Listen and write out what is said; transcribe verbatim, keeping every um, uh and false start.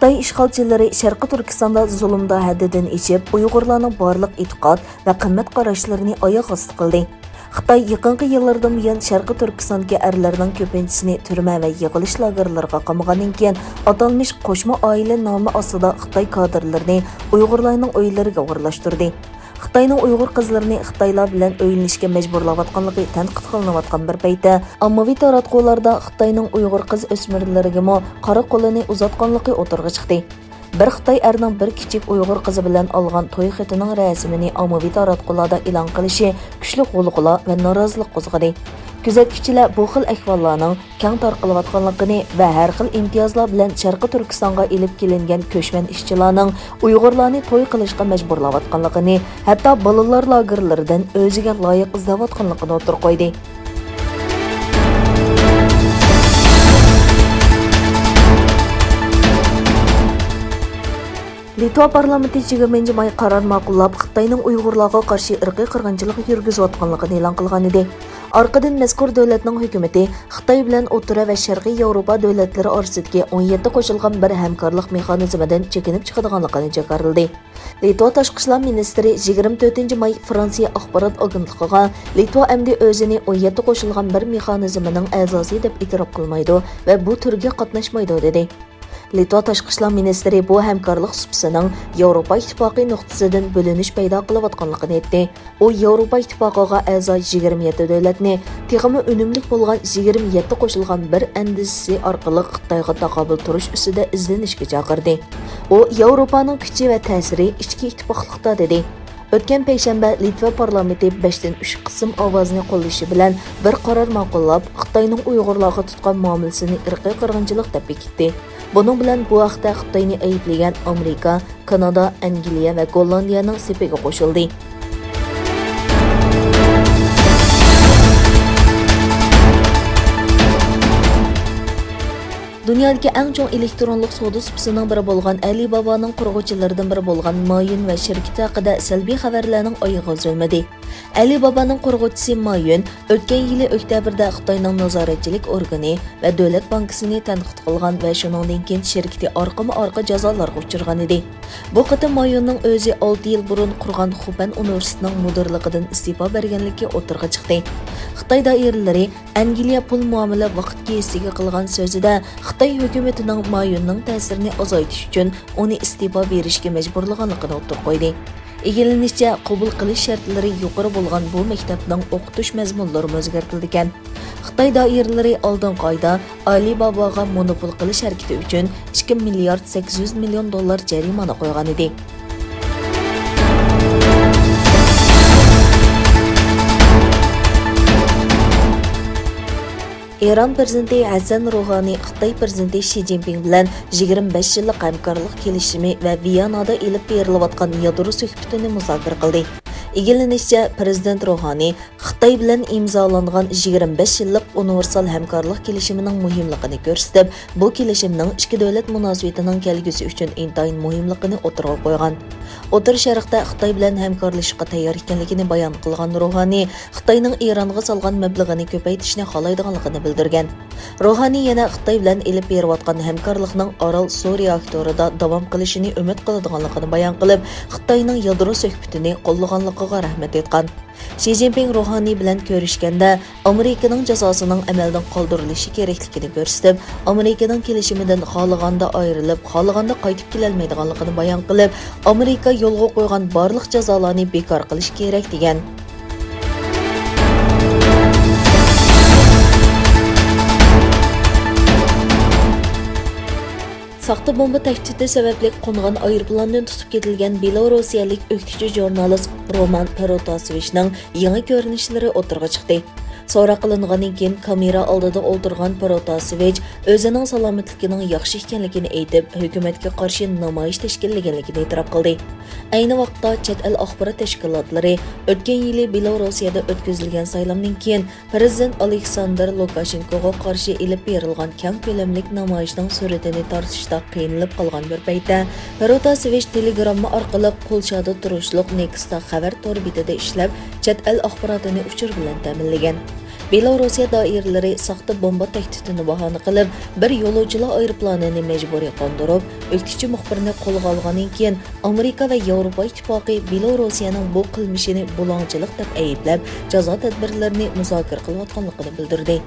خىتاي ئىشغالچىلىرى شەرقىي تۈركىستاندا زۇلۇمدا ھەددىدىن ئېشىپ، ئۇيغۇرلارنىڭ بارلىق ئېتىقاد ۋە قىممەت قاراشلىرىنى ئاياغ ئاستى قىلدى. خىتاي يېقىنقى يىللاردىن بۇيان شەرقىي تۈركىستاندىكى ئەرلەرنىڭ كۆپىنچىسىنى تۈرمە ۋە يىغىلىش لاگېرلىرىغا قامىغاندىن كېيىن، ئاتالمىش قوشما ئائىلە نامى ئاستىدا خىتاي كادىرلىرىنى ئۇيغۇرلارنىڭ ئۆيلىرىگە ئورۇنلاشتۇردى. خىتاينىڭ ئۇيغۇر قىزلىرىنى خىتايلار بىلەن ئۆيلىنىشكە مەجبۇرلاۋاتقانلىقى تەنقىد قىلىنىۋاتقان بىر پەيتتە، ئاممىۋى تاراتقۇلاردا خىتاينىڭ ئۇيغۇر قىز ئۆسمۈرلىرىگىمۇ قارا قولىنى ئۇزاتقانلىقى ئوتتۇرىغا چىقتى. بىر خىتاي ئەرنىڭ بىر كىچىك ئۇيغۇر قىزى بىلەن ئالغان توي خېتىنىڭ رەسىمىنى ئاممىۋى تاراتقۇلاردا ئېلان قىلىشى كۈچلۈك غۇلغۇلا ۋە نارازىلىق قوزغىدى. كۆزەتكۈچىلەر بۇ خىل ئەھۋاللارنىڭ كەڭ تارقىلىۋاتقانلىقىنى ۋە ھەر خىل ئىمتىيازلار بىلەن شەرقىي تۈركىستانغا ئېلىپ كېلىنگەن كۆچمەن ئىشچىلارنىڭ ئۇيغۇرلارنى توي قىلىشقا مەجبۇرلاۋاتقانلىقىنى، ھەتتا بالىلار لاگېرلىرىدىن ئۆزىگە لايىق ئىزدەۋاتقانلىقىنى ئوتتۇرىغا قويدى. لىتۋا پارلامېنتى يىگىرمىنچى ماي قارار ماقۇللاپ، خىتاينىڭ ئۇيغۇرلارغا قارشى ئىرقىي قىرغىنچىلىق يۈرگۈزۈۋاتقانلىقىنى ئېلان قىلغانىدى. ئارقىدىن مەزكۇر دۆلەتنىڭ ھۆكۈمىتى خىتاي بىلەن ئوتتۇرا ۋە شەرقىي ياۋروپا دۆلەتلىرى ئارىسىدىكى ئون يەتتە قوشۇلغان بىر ھەمكارلىق مېخانىزمىدىن چېكىنىپ چىقىدىغانلىقىنى جاكارلىدى. لىتۋا تاشقى ئىشلار مىنىستىرى يىگىرمە تۆتىنچى ماي فرانسىيە ئاخبارات ئاگېنتلىقىغا، لىتۋا ئەمدى ئۆزىنى ئون يەتتە قوشۇلغان بىر مېخانىزمىنىڭ ئەزاسى دەپ ئېتىراپ قىلمايدۇ ۋە بۇ تۈرگە قاتناشمايدۇ، دېدى. لىتۋا تاشقى ئىشلار مىنىستىرى بۇ ھەمكارلىق سۇپىسىنىڭ ياۋروپا ئىتتىپاقى نۇقتىسىدىن بۆلۈنۈش پەيدا قىلىۋاتقانلىقىنى ئېيتتى. ئۇ ياۋروپا ئىتتىپاقىغا ئەزا يىگىرمە يەتتە دۆلەتنى تېخىمۇ ئۈنۈملۈك بولغان يىگىرمە يەتتە قوشۇلغان بىر ئەندىزىسى ئارقىلىق خىتايغا تاقابىل تۇرۇش ئۈستىدە ئىزدىنىشكە چاقىردى. ئۇ ياۋروپانىڭ كۈچى ۋە تەسىرى ئىچكى ئىتتىپاقلىقتا، دېدى. ئۆتكەن پەيشەنبە لىتۋا پارلامېنتى بەشتىن ئۈچ قىسىم ئاۋازنى قوللىشى بىلەن بىر قارار ماقۇللاپ، خىتاينىڭ ئۇيغۇرلارغا تۇتقان مۇئامىلىسىنى ئىرقىي قىرغىنچىلىق دەپ بېكىتتى. بۇنىڭ بىلەن بۇ ھەقتە خىتاينى ئەيىبلىگەن ئامېرىكا، كانادا، ئەنگلىيە ۋە گوللاندىيەنىڭ سېپىگە قوشۇلدى. دۇنيادىكى ئەڭ چوڭ ئېلېكترونلۇق سودا سۇپىسىنىڭ بىرى بولغان ئەلىبابانىڭ قۇرغۇچىلىرىدىن بىرى بولغان ما يۈن ۋە شىركىتى ھەققىدە سەلبىي خەۋەرلەرنىڭ ئايىغى ئۈزۈلمىدى. ئەلىبابانىڭ قۇرغۇچىسى ما يۈن ئۆتكەن يىلى ئۆكتەبىردە خىتاينىڭ نازارەتچىلىك ئورگىنى ۋە دۆلەت بانكىسىنى تەنقىد قىلغان ۋە شۇنىڭدىن كېيىن شىركىتى ئارقىمۇ ئارقا جازالارغا ئۇچرىغانىدى. بۇ قېتىم ما يۈننىڭ ئۆزى ئالتە يىل بۇرۇن قۇرغان خۇپەن ئۇنىۋېرسىتېتىنىڭ مۇدىرلىقىدىن ئىستېپا بەرگەنلىكى ئوتتۇرىغا چىقتى. خىتاي دائىرىلىرى ئەنگلىيە پۇل مۇئامىلە ۋاقىت گېزىتىگە قىلغان سۆزىدە خىتاي ھۆكۈمىتىنىڭ ما يۈننىڭ تەسىرىنى ئازايتىش ئۈچۈن ئۇنى ئىستېپا بېرىشكە مەجبۇرلىغانلىقىنى ئوتتۇرىغا قويدى. ئىگىلىنىشىچە، قوبۇل قىلىش شەرتلىرى يۇقىرى بولغان بۇ مەكتەپنىڭ ئوقۇتۇش مەزمۇنلىرىمۇ ئۆزگەرتىلىدىكەن. خىتاي دائىرىلىرى ئالدىنقى ئايدا ئالىباباغا مونوپول قىلىش ھەرىكىتى ئۈچۈن ئىككى مىليارد سەككىز يۈز مىليون دوللار جەرىمانە قويغانىدى. ئىران پىرېزىدېنتى ھەسەن روھانى خىتاي پىرېزىدېنتى شى جىنپىڭ بىلەن يىگىرمە بەش يىللىق ھەمكارلىق كېلىشىمى ۋە ۋىيانادا ئېلىپ بېرىلىۋاتقان يادرو سۆھبىتىنى مۇزاكىرە قىلدى. ئىگىلىنىشىچە، پىرېزىدېنت روھانى خىتاي بىلەن ئىمزالانغان يىگىرمە بەش يىللىق ئۇنىۋېرسال ھەمكارلىق كېلىشىمىنىڭ مۇھىملىقىنى كۆرسىتىپ، بۇ كېلىشىمنىڭ ئىككى دۆلەت مۇناسىۋىتىنىڭ كەلگۈسى ئۈچۈن ئىنتايىن مۇھىملىقىنى ئوتتۇرىغا قويغان. ئوتتۇرا شەرقتە خىتاي بىلەن ھەمكارلىشىشقا تەييار ئىكەنلىكىنى بايان قىلغان روھانى خىتاينىڭ ئىرانغا سالغان مەبلىغىنى كۆپەيتىشنى خالايدىغانلىقىنى بىلدۈرگەن. روھانى يەنە خىتاي بىلەن ئېلىپ بېرىۋاتقان ھەمكارلىقنىڭ ئارال سۇ رېئاكتورىدا داۋام قىلىشىنى ئۈمىد قىلىدىغانلىقىنى بايان قىلىپ، خىتاينىڭ يادرو سۆھبىتىنى قوللىغانلىقىغا رەھمەت ئېيتقان. شى جىنپىڭ روھانى بىلەن كۆرۈشكەندە، ئامېرىكىنىڭ جازاسىنىڭ ئەمەلدىن قالدۇرۇلۇشى كېرەكلىكىنى كۆرسىتىپ، ئامېرىكىنىڭ كېلىشىمىدىن خالىغاندا ئايرىلىپ، خالىغاندا قايتىپ كېلەلمەيدىغانلىقىنى بايان قىلىپ، ئامېرىكا يولغا قويغان بارلىق جازالارنى بىكار قىلىش كېرەك، دېگەن. ساختا بومبا تەھدىتى سەۋەبلىك قونغان ئايروپىلاندىن تۇتۇپ كېتىلگەن بېلاروسىيەلىك ئۆكتىچى ژۇرنالىست رومان پروتاسېۋىچنىڭ يېڭى كۆرۈنۈشلىرى ئوتتۇرىغا چىقتى. سوراق قىلىنغاندىن كېيىن، كامېرا ئالدىدا ئولتۇرغان پروتاسېۋىچ ئۆزىنىڭ سالامەتلىكىنىڭ ياخشى ئىكەنلىكىنى ئېيتىپ، ھۆكۈمەتكە قارشى نامايىش تەشكىللىگەنلىكىنى ئېتىراپ قىلدى. ئەينى ۋاقىتتا، چەت ئەل ئاخبارات تەشكىلاتلىرى ئۆتكەن يىلى بېلاروسىيەدە ئۆتكۈزۈلگەن سايلامدىن كېيىن، پىرېزىدېنت ئالېكساندىر لۇكاشېنكوغا قارشى ئېلىپ بېرىلغان كەڭ كۆلەملىك نامايىشنىڭ سۈرىتىنى تارتىشتا قىينىلىپ قالغان بىر پەيتتە، پروتاسېۋىچ تېلېگرامما ئارقىلىق پولشادا تۇرۇشلۇق نېكستا خەۋەر تور بېتىدە ئىشلەپ، چەت ئەل ئاخباراتىنى ئۇچۇر بىلەن تەمىنلىگەن. بېلاروسىيە دائىرىلىرى ساختا بومبا تەھدىتىنى باھانە قىلىپ، بىر يولۇچىلار ئايروپىلانىنى مەجبۇرىي قوندۇرۇپ، ئۆكتىچى مۇخبىرنى قولغا ئالغاندىن كېيىن، ئامېرىكا ۋە ياۋروپا ئىتتىپاقى بېلاروسىيەنىڭ بۇ قىلمىشىنى بۇلاڭچىلىق دەپ ئەيىبلەپ، جازا تەدبىرلىرىنى مۇزاكىرە قىلىۋاتقانلىقىنى بىلدۈردى.